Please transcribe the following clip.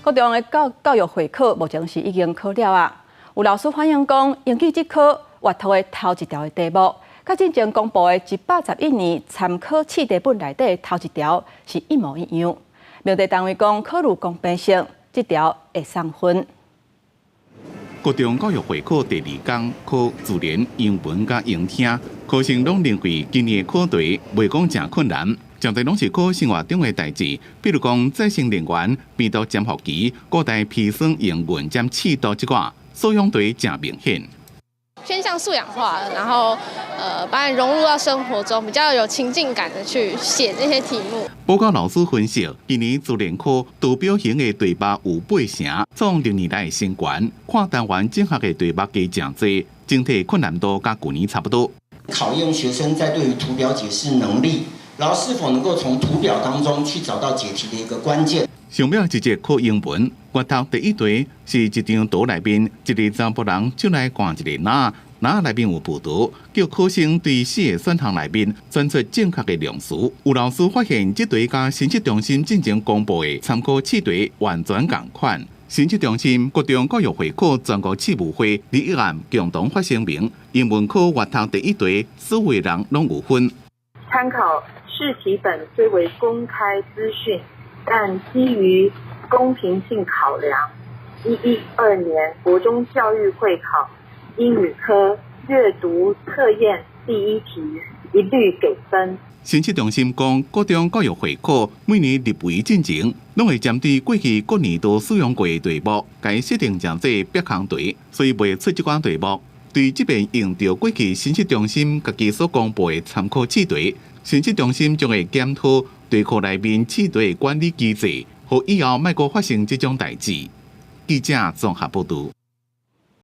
國中的教育會考目前是已經考了啊。有老師反映講，英語這科閱讀的頭一條的題目，佮進前公布的111年參考試題本內底的頭一條是一模一樣。命題單位講考慮公平性，這條會送分。國中教育會考第二講考自然、英文佮英聽，考生攏認為今年的考題袂講誠困難，誠濟攏是考生活中的代誌，比如講再生能源、病毒潛伏期、古代砒霜營運占試圖這寡，素養題誠明顯。偏向素養化，然後把你融入到生活中，比較有情境感的去寫這些題目。報告老師分析，今年自然科圖表型的題目有八成，創歷年來新高。跨單元整合的題目加誠濟，整體困難度佮舊年差不多。考驗學生在對於圖表解釋能力，然後是否能夠從圖表當中去找到解題的一個關鍵。上尾一節考英文，閱讀第一題是一張圖內面一个查埔人就來看一个籃，籃內面有葡萄，叫考生對四个選項內面選出正確的量詞。有老師發現這題佮審測中心進前公布的參考試題完全仝款。審測中心國中教育會考全國試務會禮一暗共同發聲明，英文科閱讀第一題，所有人攏有分。參考試題本雖為公開資訊，但基於公平性考量，112年國中教育會考英語科閱讀測驗第一題一律給分。審測中心講，國中教育會考每年入圍進前，攏會針對過去各年度使用過的題目，共設定成做別項題，所以袂出這款題目。對這遍用著過去審測中心家己所公布的參考試題，審測中心將會檢討題庫內面試題的管理機制，予以後莫閣發生這種代誌。記者綜合報導。